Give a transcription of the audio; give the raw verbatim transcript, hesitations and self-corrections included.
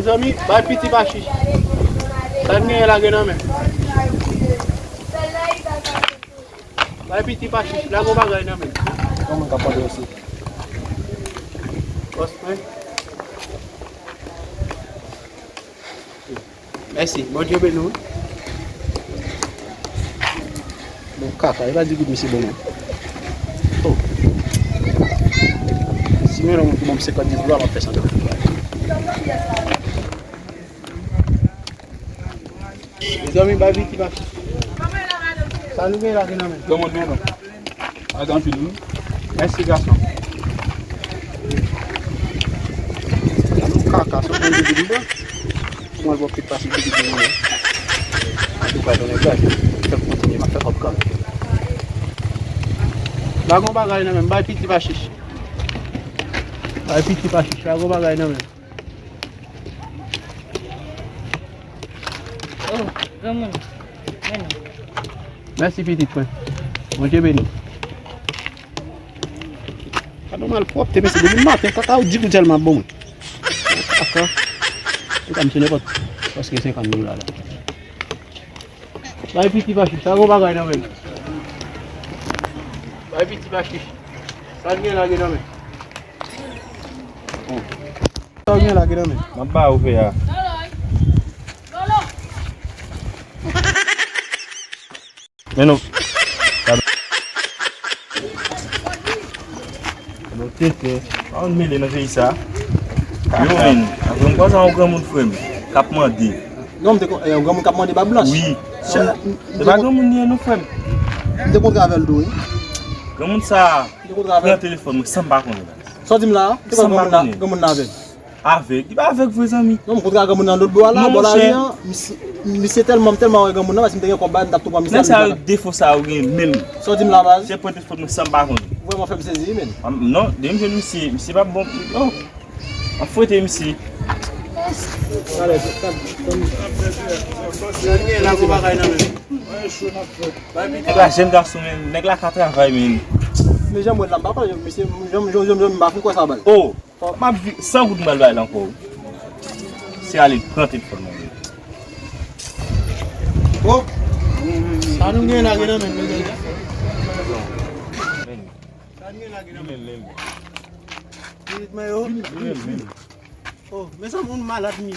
Zanmi, bay piti pa chich. Sa n genyen lage nan men. Bay piti pa chich, lage yon bagay nan men. Yon moun k ap mande osi. Bòs mwen. Mèsi. Bondye beni w. Bon, kaka, e pa di goud misye bon non. Oh. Si mwen yon moun ki ban m senkant goud la, m ap fè sa nan. Mezanmi, bay piti pa chich. Sa nou gen la ki nan men? Granmoun men non. Ak anpil wi. Mèsi gason. Gade yon kaka, sa mwen di li bon. Mwen bon pit pase piti pou mwen. Antouka, donnen gaz. Fè kontinye, m ap fè kòb kanmenm. Lage yon bagay nan men m, bay piti pa chich. Bay piti pa chich, lage yon bagay nan men m. Oh, granmoun. Men non. Mèsi pitit mwen. Bondye beni. Gade yon malpwòpte, mesye, depi maten, kaka ou di pou tèlman bon. Kaka. Ou ka misye nenpòt. Paske senkant dola la. Bay piti pa chich, sa gon bagay nan men. Bay piti pa chich. Sa l gen la gen nan men. Sa w gen la, gen nan men? M ap ba ou fè a. Men nou. Nou tete. Pa konn mele nan peyi sa. Yo, men, apre m kwaze yon granmoun frè m k ap mande. Non, m te kon, eh, yon granmoun k ap mande bab blanch. Wi. Se pa granmoun li ye non, frè m. M te kontre avè l tou, wi. Granmoun sa a pran telefòn mwen san m pa konnen. Sa w di m la a? M te kwè granmoun nan avè l. Avèg? Li pa avèg vre, zanmi. Non, m kontre ak granmoun nan lòt bò a la, bò lari an. Misye, misye tèlman, m tèlman wè granmoun nan, paske m te gen kòb ba l, m t ap tou pran misye. Nèg sa yo defo sa yo gen menm. Sa w di m la, baz? Se pran telefòn mwen san m pa konnen. Ou vrèman fè m sezi, wi, men. Non, depi m jwenn misye, misye p ap bon. Oh. M ap fwete misye. Talè, talè. Sa l gen la, gon bagay nan men. Nèg la jèn gason, men. Nèg la ka travay, men. Men jan m wè l la, m pa kwè, misye, jan, jan, jan, jan m pa fin kwè sa, baz. Oh. M ap vi-, san goud m pral bay la ankò wi. Se ale pran telefòn mwen. Oh! Sa nou gen la gen nan men, men. Sa nou gen la gen nan men. Pitit mwen yo. Oh, mezanmi, moun malad mi.